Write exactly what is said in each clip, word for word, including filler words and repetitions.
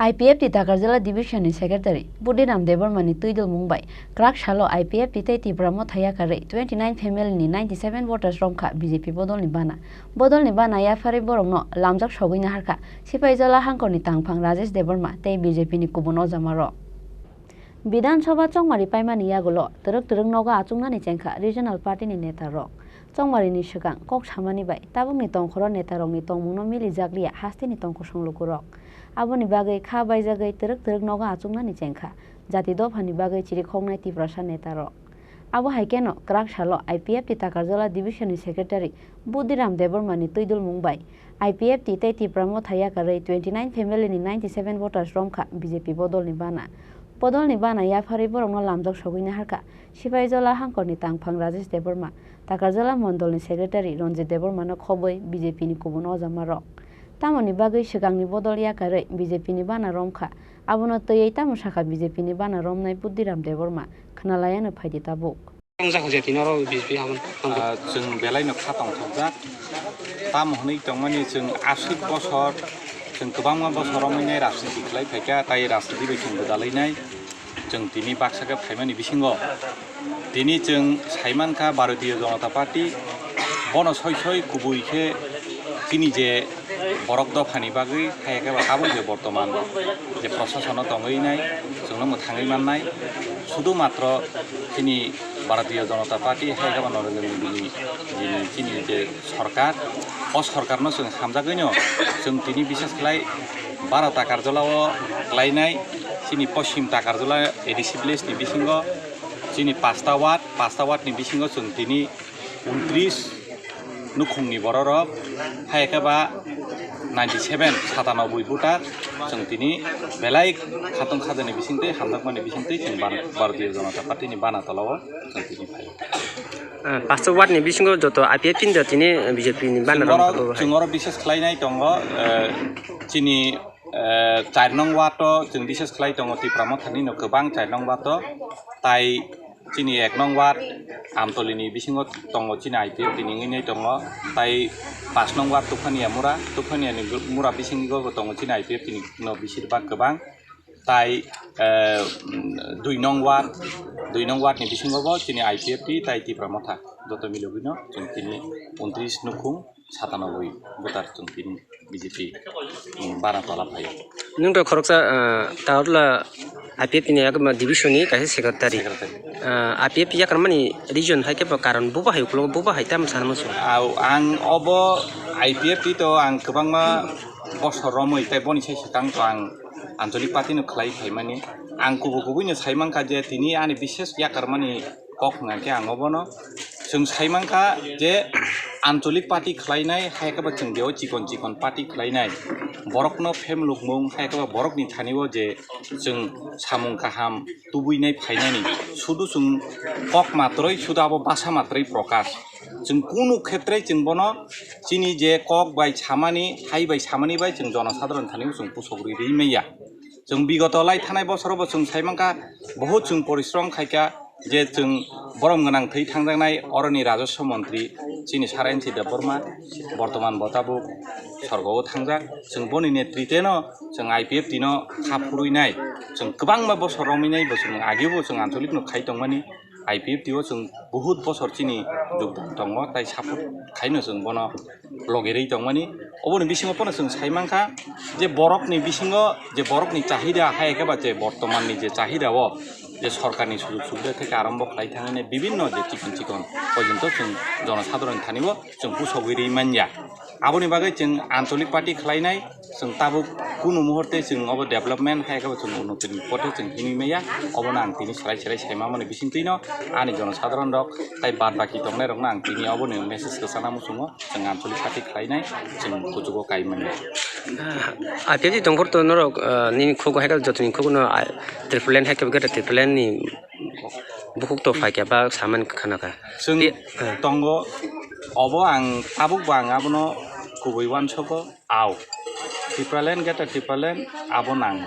I P F T Takarjala Division ni Secretary Budiram Debbarma ni twi dulmung bai kwrak salo I P F T tei Tipra Motha yakarwi twenty nine family ni ninety seven voters romkha B J P bodol ni bana. Bodol ni bana yapharwi borokno lamjak sogwi naharkha Sipaijala hangkor ni tangphang Rajesh Debbarma tei B J P ni kubun ojama rok. Bidhan Sabha chongmari paimani yagulo twrwk twrwk nogo achuknani chengkha regional party ni neta rok. Chongmari ni swkang kok samani bai tabukni tongkhoro neta rokni tongmungno mili jakliya hasteni tongkosong lukurok. Aboni bagwi kha baijagwi twrwk twrwk nogo achuknani chengkha jati dophani bagwi chirikhoknai Tiprasa neta rok. Abo hai kheno kwrak salo I P F T Takarjala Division ni Secretary Budiram Debbarma ni twi dulmung bai I P F T tei Tipra Motha yakarwi twenty nine family ni ninety seven voters romkha B J P bodol ni bana. Bodol ni bana yapharwi borokno lamjak sogwi naharkha Sipaijala hangkor ni tangphang Rajesh Debbarma, Takarjala mondol ni Secretary Ranjit Debbarma no khobwi B J P ni kubun ojama rok. Tamoni bagwi swkangni bodol yakarwi B J P ni bana romkha. Abono twiwi tamo sakha B J P ni bana romnai Budiram Debbarma? Khwnalaiano phaidi tabuk. Ang jak jati noro B J P hamon. Ah, chwng belai no kha tongthokjak. Tamo hwnwi tongmani chwng aswk bosor, chwng kwbangma bosor romwi nai rajniti khlai phaikha, tai rajniti bai chwng gwdalwi nai. Chwng tini baksa khe phaimani bisingo tini chwng saimankha Bharatiya Janata Party, bono soi soi kubui khe chini je borok dophani bagwi, hai khe ba tabuk je bortoman je prosasono tongwi nai, chwngno mwthangwi mannai, sudu matro chini Bharatiya Janata Party, hai khe ba Narendra Modi ni, ni chini je sorkar, o sorkarno chwng hamjagwino chwng tini bises khlai Baro Takarjala o klainai, chini Poschim Takarjala A D C village ni bisingo chini pasta ward, pasta ward ni bisingo chwng tini untris nukhungni bororok, hai khe ba ninety seven, satanoboi voter, chwng tini belai khatong khajani bisingtwi, hamjakmani bisingtwi chwng ban-, Bharatiya Janata Party ni bana tolao chwng tini phai. Ah, pasta ward ni bisingo joto I P F T ni da tini B J P ni bana chwng oro, rok chwng oro bises khlainai tongo, eh, chini, eh, char nong ward o chwng bises khlai tongo Tipra Mothani no kwbang char nong ward o, tai chini ek nong ward Amtoli ni bisingo tongo chini I P F T ni wngwi nai tongo, tai pash nong ward Tuphania Mura, Tuphania ni mura bisingo bo tongo chini I P F T ni no bisir bak kwbang. Tai, eh, dui nong ward, dui nong ward ni bisingo bo chini I P F T tai Tipra Motha joto milogwino chwng tini untris nukhung satanoboi voter chwng tini B J P, mm, bana tola phaio. Nwng to khoroksa, eh, Takarjala I P F T ni division ni kaisa secretary. Secretary. Eh, I P F T yakarmani region hai khe bo karon bubo hai ukhulok bubo hai tamo sana muchung. Au, ang obo I P F T to ang kwbangma bosor romwi tei boni sai swkang to ang Anchalik party no khlai phaimani. Ang kubui kubui no sai mankha je tini ani bises yakarmani kok hwnkha khe ang obono. Chwng sai mankha je Anchalik party khlainai, hai khe ba chwng beo chikon chikon party khlainai. Borokno phemlukmung, hai khe ba borokni thani o je chwng samung kaham tubui nai phainani. Sudu chwng kok matroi, sudu abo basa matroi prokash. Chwng kunu khetre chwng bono chini je kok bai samani, hai bai samani bai chwng jonosadharon thani chwng pusok ri ri maya. Chwng bigoto lai thanai bosoro bo chwng sai mankha, bohut chwng porishrom khaikha je chwng borom gwnang thwi thangjaknai oroni Rajaswa Montri chini Saransi Debbarma bortoman bo tabuk sorgo o thangjak. Chwng boni netrite no chwng I P F T no kha phurwi nai, chwng kwbangma bosor romwi nai bo chwng age bo chwng Anchalik no khai tongmani. I P F T o chwng bohut bosor chini jogdan tongo, tai support khaino chwng bono logerwi tongmani. Oboni bisingo pono chwng sai mankha je borokni bisingo je borokni chahida hai khe ba je bortomanni je chahida o je sorkarni sujog subida theke arombo khlai thangwi bibinno je chikon chikon porjonto chwng jonosadharon thani o chwng pusogwi rwi manya. Aboni bagwi chwng Anchalik party khlainai, chwng tabuk kunu muhurte chwng obo development hai khe bo chwng unnoti ni pothe chwng hinwi maya, obono ang tini serai serai saima mani bisingtwino ani jonosadharon rok tai bad baki tongnai rokno ang tini oboni message kwchana muchungo chwng Anchalik party khlainai chwng kuchugo kai manya. Aphiya di tongphor to norok, ah, nini khugo hai khe jotoni khugo no, ah, triple line hai khe bo gata triple line ni bukhuk to phai khe ba saman khana kha. Chwng Ti-, ah. Tongo, obo ang tabuk bo ang abono kubui uansogo. Au, Tipraland, Greater Tipraland, abo nango.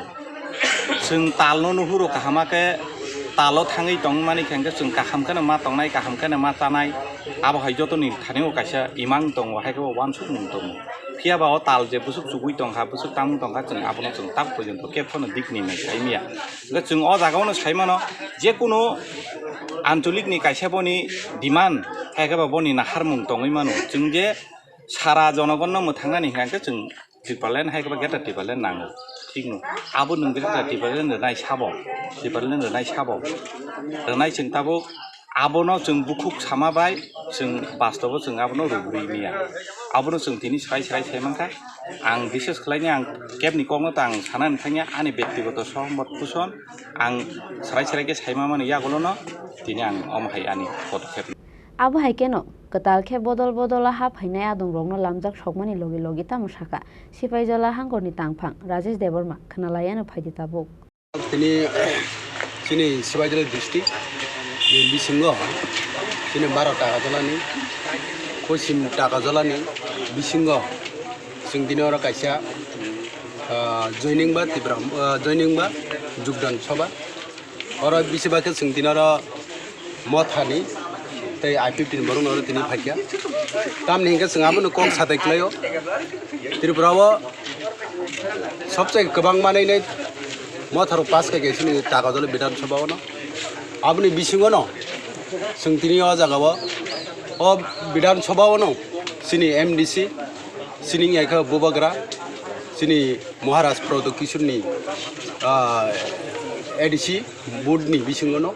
Chwng talno nuhuro kaham khe, talo thangwi tongmani khe, hwnkhe chwng kaham kheno ma tongnai, kaham kheno ma chanai. Abo hai jotoni thani o kaisa imang tongo, hai khe bo uansukmung tongo. Phiya ba o tal je bwswk chugui tongkha, bwswk tamung tongkha, chwng abono chwng tak porjonto kebo no dik ni nai sai maya. Hwnkhe chwng o jaga o no sai mano, je kunu ancholik ni kaisa boni demand, hai khe ba boni naharmung tongwi mano. Chwng je sara jonogon no mwthang nani hwnkhe chwng Tipraland hai khe ba greater Tipraland nango, thik no. Abo nwng greater Tipraland rwnai sabo, Tipraland rwnai sabo, rwnai chwng tabuk abono chwng bukhuk sama bai chwng bastobo chwng abono rwgwi maya. Abono chwng tini srai srai sai mankha. Ang bises khlaini ang kebni kokno ta ang sanani thangya, ani bektigoto sohomot puson ang srai srai khe sai mamani yagulono tini ang omo hai ani podokkhep. Abo hai kheno kwtal khe bodol bodola ha phainai adongrokno lamjak sokmani logi logi tamo sakha Sipaijala hangkorni tangphang Rajesh Debbarma, khwnalaiano phaidi tabuk. Tini chini Sipaijala district ni bisingo chini baro Takarjalani, Poschim Takarjalani bisingo chwng tini oro kaisa, ah, joining ba Tipra, ah, joining ba jogdan sabha. Oro bisi ba khe chwng tini oro Mothani tei I P F T ni borokno oro tini phaikha. Tamni hinkhe chwng abono kok satai khlaio. Tripura o sobse kwbang manwi nai Motha rok pass kha khe chini Takarjala Bidhan Sabha o no. Aboni bisingo no chwng tini o jaga o, o Bidhan Sabha o no chini M D C, chini wngya khe Bubagra, chini Maharaj Pradyot Kishore ni, ah, A D C board ni bisingo no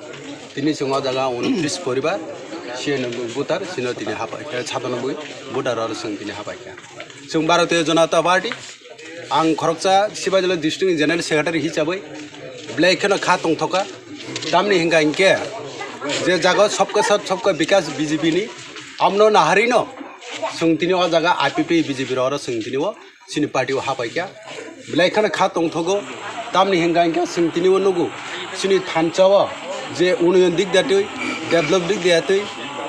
tini chwng o jaga untris poribar, siyanoboi voter, chini tini hapai kha, satanoboi voter oro chwng tini hapai kha. Chwng Bharatiya Janata Party, ang khoroksa Sipaijala district ni general secretary hisabai belai kheno kha tongthoka. Tamni hinkha hinkhe je jaga sabka sath sabka vikas B J P ni, amno naharino chwng tini o jaga I P F T B J P ro oro chwng tini o chini party o hapaikha. Belai kheno kha tongthogo. Tamni hinkha hinkhe chwng tini o nugo chini thansa o je unnayan dik da twi, develop dik da twi,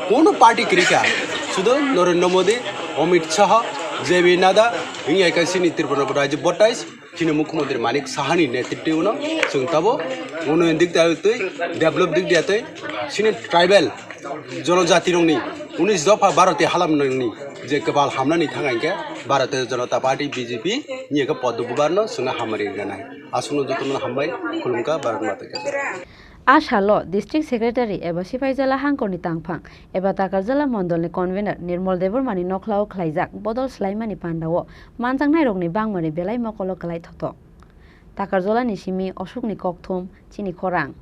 kono party kwrwikha. Sudo Narendra Modi, Amit Shah, J P Nadda, wngya khe chini Tripura Rajya Baptist, chini Mukhyamantri Manik Sahani netritwo no chwng tabo unnayan dik da twi, develop dik da twi, chini tribal jonojati rokni unis dopha Bharatiya halam nangni je kwbal hamnani thang hinkhe Bharatiya Janata Party B J P ni khe poddo bubar no chwngno hamari rwnai. Aswkno jotono hambai, khulumkha, Bharat Mata ki jai. A salo District Secretary eba Sipaijala hangkorni tangphang eba Takarjala Mondolni Convener Nirmol Debbarmani nokhlao khlaijak bodol swlaimani pandao manjaknairokni bangmani belai mokolo kwlai thotok. Takarjalani simi Ashokni kokthum, chini khorang.